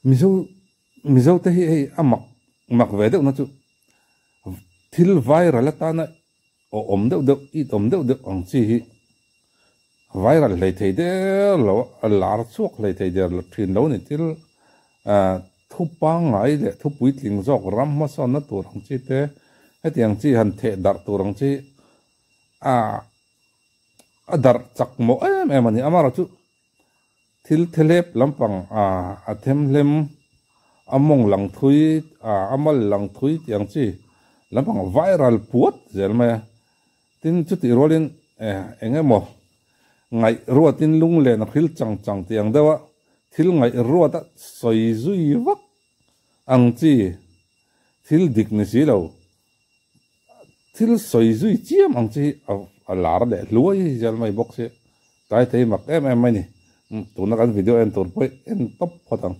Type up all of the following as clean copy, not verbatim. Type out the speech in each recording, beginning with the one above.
Mizo Mizo te hi hei a mak mak ve deuh na chu thil viral atana aw awm deuh deuh it awm deuh deuh ang chi hi viral hlei thei der lo a lar chhuak hlei thei der lo thin lo ni thil ah thu pangngai leh thu puitling zawk ram hmasawnna tur ang chi te hetiang chi han theh darh tur ang chi ah a darh chak mawh em em a ni amaherawhchu Thil thelep lampang a themhlem, a mawng lang thui, a mal lang thui tih ang chi lampang viral puat zel mai a. Tin, chutih rualin eng emaw ngaih ruatin lunglen a hril chang chang tih ang deuha thil ngaih ruata sawi zui vak ang chi thil dik ni si lo, Thil sawi zui chiam ang chi hi a lar leh hluai zel mai bawk si. Tlai thei mak em em mai ni. Tuna kan video en tur pawh hi en tawp phawt ang.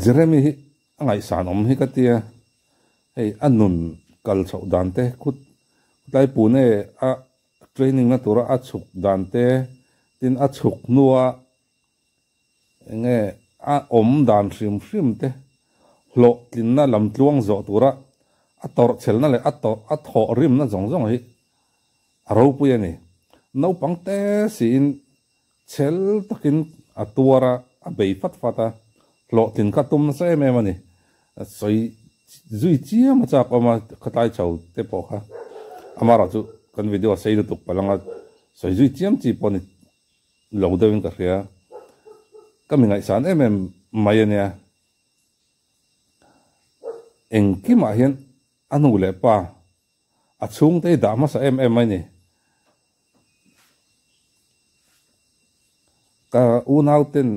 Jeremy hi a ngaihsan awm hi ka tia, hei a nun kal chhoh dan te khut tlai Pune a training na tura a chhuk dan te tin a chhuk hnua Enge a awm dan hrim hrim te hlawhtlinna lamtluang zawh tura a tawrhchhelna leh a tawrh a thawh rimna zawng zawng hi a ropui a ni. Naupang te siin chhel takin a tuar a, a bei fat fat a, hlawhtlin kha tum nasa em em a ni. Sawi zui chiam a chak awm a, khatlai chho te pawh kha amaherawh chu kan video a sei lutuk palh anga sawi zui chiam chi pawh a ni. Lo deuhin ka hria. Ka mi ngaihsan em em mai a nia. Engkimah hian a nu leh pa a chhungte hi dah hmasa em em mai ni. Ka unauten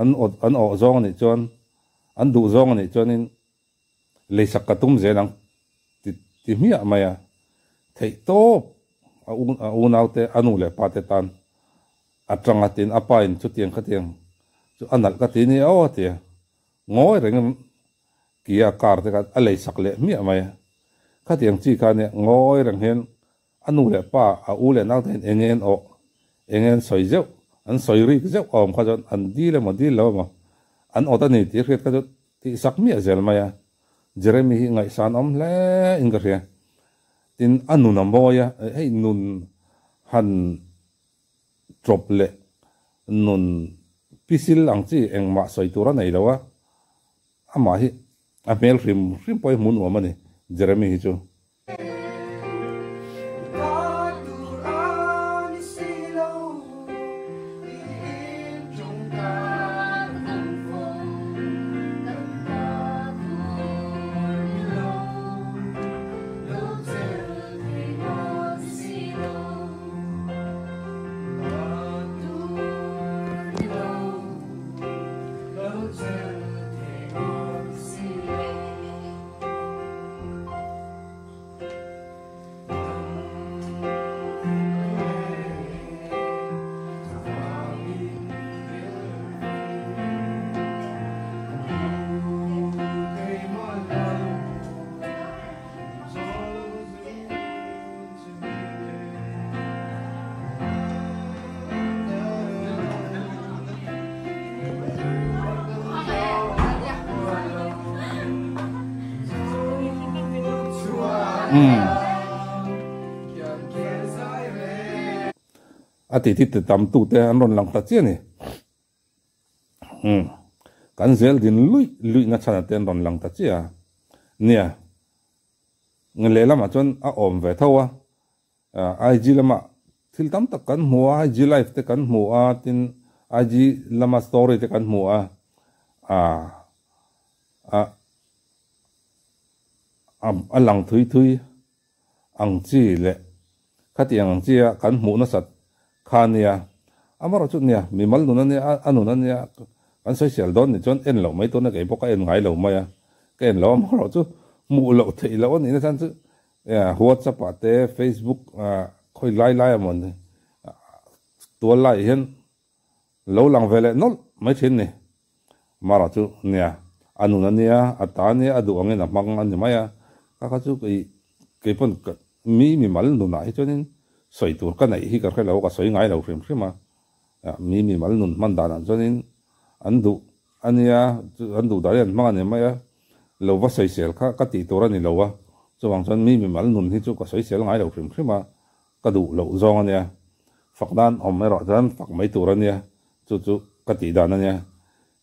an an awh zawng a nih chuan an duh zawng a nih chuanin Leisak ka tum zel ang ti ti hmiah mai a, theih tawp a u a unaute a nu leh pa te tan a tang a tin a pa in chutiang khatiang chu a nalh ka ti ni aw a ti a, ngawi reng in Kia car te kha a leisak leh hmiah mai a, khatiang chi kha nia ngawi reng hian a nu leh pa a u leh naute hian eng nge an awh eng nge an sawi zeuh an sawi rik zeuh a awm kha chuan an dil emaw dil lo emaw an awt a ni tih hriat kha chu Tih sak miah zel mai a, Jeremy hi ngaihsan awm hle in ka hria. Tin, a nun a mawi a, hei nun han tawp leh nun pisil ang chi engmah sawi tur a nei lo a, amah hi a hmel hrim hrim pawh hi hmu nuam a ni Jeremy hi chu. A ti ti ti tam tu te an rawn lang ta chiah a ni. Umm kan zel din luih luih na chhan ah te an rawn lang ta chiah a. Nia. Lehlamah chuan a awm ve tho a, IG lamah thil tam tak kan hmu a, IG live te kan hmu a, tin IG lama story te kan hmu a, a lang thui thui ang chi leh khatiang ang chi a kan hmuh nasat kha nia. Amaherawhchu chu nia, mimal nun a nia, a nun a nia, kan sawisel dawn nih chuan en loh mai tuna kei pawh ka en ngai lo mai a, ka en lo a, amaherawhchu hmuh loh theih loh a nihna chuan chu WhatsApp ah te Facebook ah khawi lai lai a mawni tual laiah hian lo lang ve leh nawlh mai thin ni. Amaherawhchu nia, a nun a nia, a ta a nia, a duh angin a hmang a ni mai a, kha kha chu kei kei pawn ka mi mimal nunah hi chuanin sawi tur ka neih hi ka hre lo, ka sawi ngai lo hrim hrim a, mi mimal nun hman danah chuanin an duh a nia, an duh dan hi an hmang a ni mai a, lo va sawisel kha ka tih tur a ni lo a, chuvang chuan mi mimal nun hi chu ka sawisel ngai lo hrim hrim a, ka duh loh zawng a nia, fak nan awm erawh chuan fak mai tur a nia, chu chu ka tih dan a nia.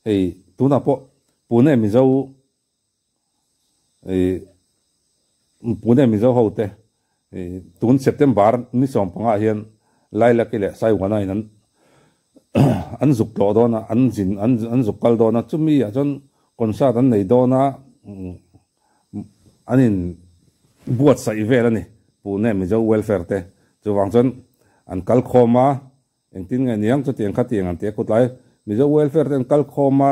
Hei tunah pawh Pune Mizo ih Pune Mizo ho te ih tun September ni 15 ah hian Lailaki leh Saiwana in an an zuk tlawh dawn a, an zin an zuk kal dawn a, chumi ah chuan concert an nei dawn a, an in buatsaih vel a ni Pune Mizo Welfare te chuvang chuan an kal khawm a, engtin nge niang chutiang khatiang an ti a khutlai Mizo Welfare te an kal khawm a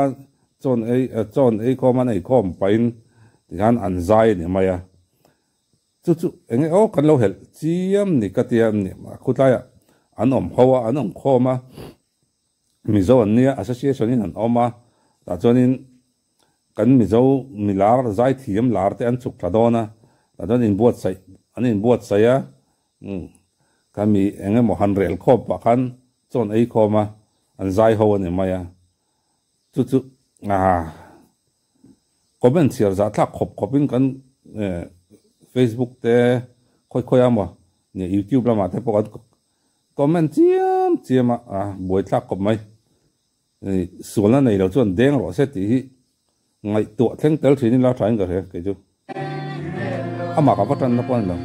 chawn ei chawn ei khawm an ei khawm pahin tikhan an zai a ni mai a chu chu enge aw kan lo helh chiam ni ka tia khutlaiah an awm ho a an awm khawm a Mizo an nia association in an awm a tah chuanin Kan Mizo milar zaithiam lar te an chhuk thla dawn a, tah chuan inbuatsaih an inbuatsaih a, kha mi eng emaw han rel khawp pah khan chawn ei khawm a, an zai ho a ni mai a, chu chu aah comment chhiar zah thlak khawp khawp in kan Facebook te khawi khawi a maw nia YouTube lamah te pawh kan comment chiam chiam a, a buaithlak khawp mai. Sualna nei lo chuan deng rawh se tih hi ngaihtuah thleng tel thin ila thain ka hria kei chu. Amah ka va tanna pawh a ni lo.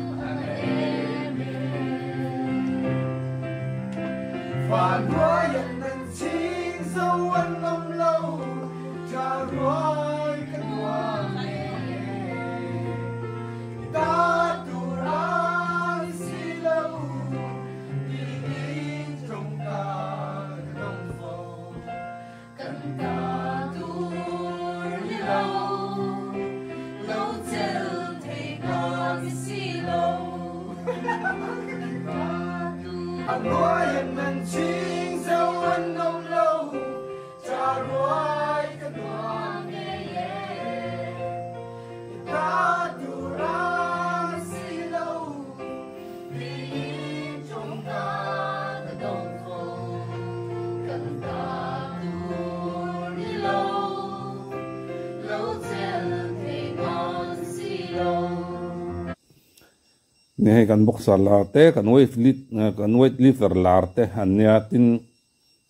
Ni hei kan boxer lar te kan weight lift kan weight lifter lar te an nia tin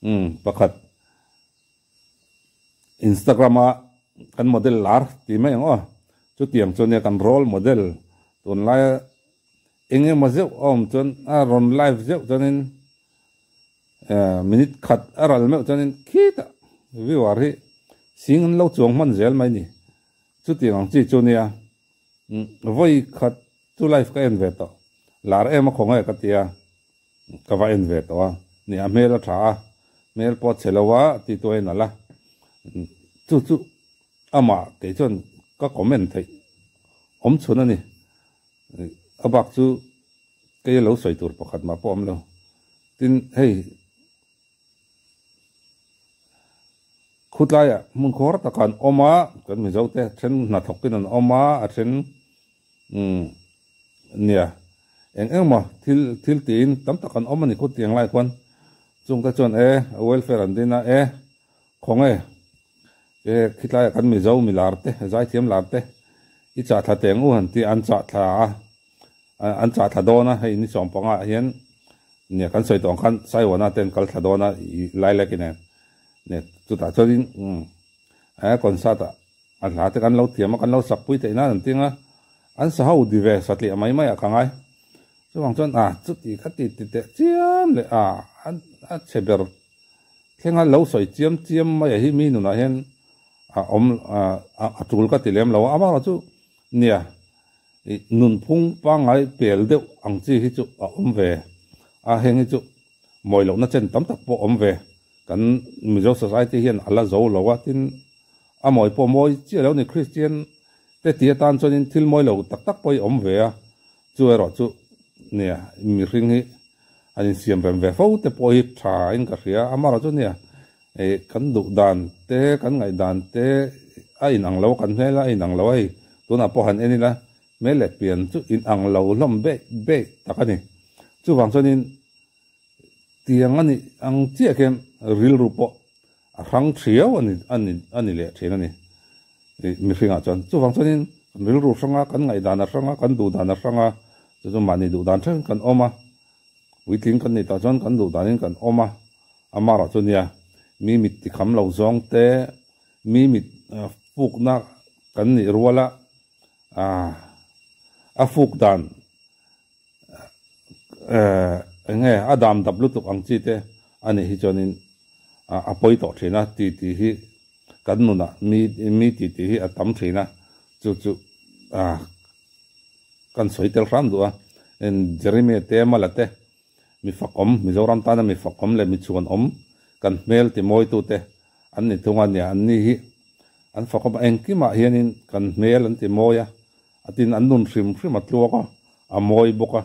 umm pakhat Instagram a kan model lar tih mai ang aw chutiang chu nia kan role model tunlaia Eng emaw zeuh a awm chuan a rawn live zeuh chuanin minute khat a ral meuh chuanin khitah viewer hi sing an lo chuang hman zel mai ni. Chutiang ang chi chu nia vawi khat chu live ka en ve tawh lar em a khaw nge ka tia ka va en ve tawh a ni a hmel a tha a hmel pawh a chhe lo a ti tu a en alh a chu chu amah kei chuan ka comment theih awm chhun a ni. A bak chu kei a lo sawi tur pakhat mah pawh a awm lo. Tin, hei khutlaiah hmun khawr takah an awm a, kan Mizo te a then hnathawkin an awm a, a then umm nia eng eng maw thil thil tiin tam tak an awm a ni khutiang lai khuan. Chungte chuan e welfare an din a, e khawnge E khitlaiah kan Mizo mi lar te, zaithiam lar te i chah thla teng u han tih an chah thla a, an chah thla dawn a, hei ni 15 ah hian nia kan sawi tawh ang khan Saiwana te an kal thla dawn a i Lilac-i nen nia chutah chuanin umm a concert ah a hla te kan lo thiam a kan lo sak pui theih nan an ting a. An sa ho di ve satliah mai mai ah ka ngai. Chuvang chuan a chuti kha ti ti teh chiam leh a a chhe ber thlenga lo sawi chiam chiam mai a hi mi nunah hian a awm a tul ka ti lem lo a. Amaherawhchu nia nunphung pangngai pel deuh ang chi hi chu a awm ve a, heng hi chu mawi lohna chen tam tak pawh awm ve. Kan Mizo society hian a la zo lo a, tin a mawi pawh mawi chiah lo ni Kristian te ti atan chuanin thil mawi lo tak tak pawh hi awm ve a, chu erawh chu nia mihring hi an insiam rem ve fo te pawh hi tha in ka hria a, amaherawh chu nia kan duh dan te kan ngaih dan te a inang lo a, kan hmel a inang lo a hei tunah pawh han en ila hmel leh pian chu inang lo hlawm beih beih tak a ni. Chuvang chuanin Tiang a nih ang chiah khian rilru pawh a hrang thiau a ni a ni a ni leh thin a ni ih mihringah chuan. Chuvang chuanin kan rilru hrang a, kan ngaihdan a hrang a, kan duhdan a hrang a, chu chu mahni duhdan theuhin kan awm a, puitling kan nih tah chuan kan duhdanin kan awm a, amarawh chu nia mi mit tikham lo zawng te, mi mit fukna kan nih ruala ah a fuk dan Eng nge a dam dap lutuk ang chi te a nih hi chuanin a pawi tawh thin a, ti ti hi kan nunah mi mi ti ti hi a tam thin a, chu chu kan sawi tel hram duh a, Jeremia te Mala te mi fakawm Mizoram tana mi fakawm leh mi chhuanawm kan hmel ti mawitu te an ni thung a nia, an ni hi an fakawm a, engkimah hianin kan hmel an ti mawi a. A tin an nun hrim hrim a tluak a, a mawi bawk a,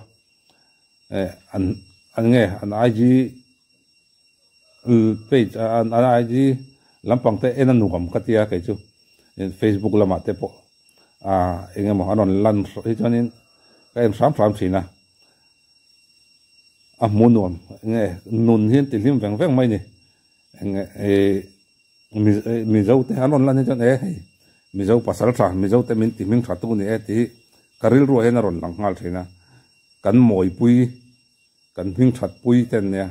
eh an an nge an IG page an IG lampang te en a nuam ka tia kei chu Facebook lamah te pawh ah eng emaw an rawn lan hi chuanin ka en hram hram thin a, a hmu nuam nge nun hi an ti hlim veng veng mai ni eng nge eh. Mizo te an rawn lan hi chuan e hei Mizo pasal tha Mizo te min ti hming tha tu ni e tih hi ka rilruah hian a rawn lang nghal thin a, kan mawipui kan hming that pui te an nia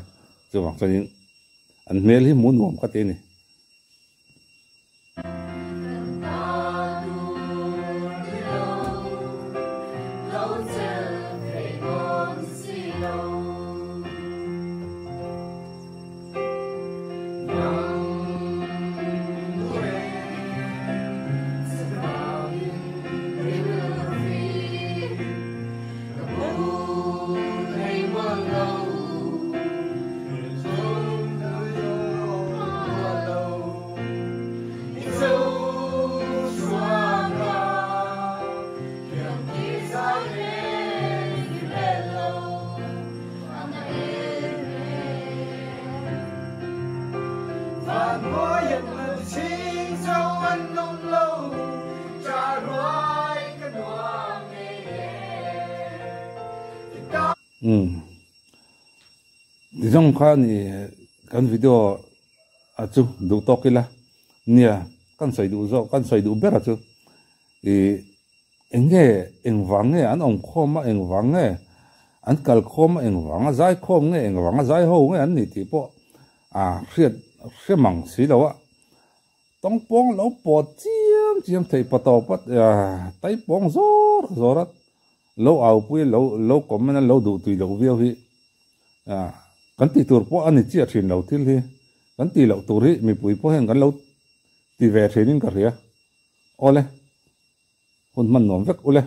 chuvang chuanin an hmel hi hmuh nuam ka ti a ni. Umm ti zawng kha ni kan video a chu duh tawk ila nia kan sawi duh zawk kan sawi duh ber a chu ih Eng nge, engvang nge an awm khawm a, engvang nge an kal khawm a, engvang a zai khawm nge, engvang a zai ho nge an ni tih pawh a hriat hre mang si lo a. Tawngpawng lo pawt chiam chiam theih pa tawp a, taipawng zawr zawr a lo aupui a, lo lo comment a lo duh tui loh viau hi kan tih tur pawh a ni chiah thin lo thil hi, kan tih loh tur hi mipui pawh hian kan lo ti ve thin in ka hria. Awle. Hun hman nuam vek ule.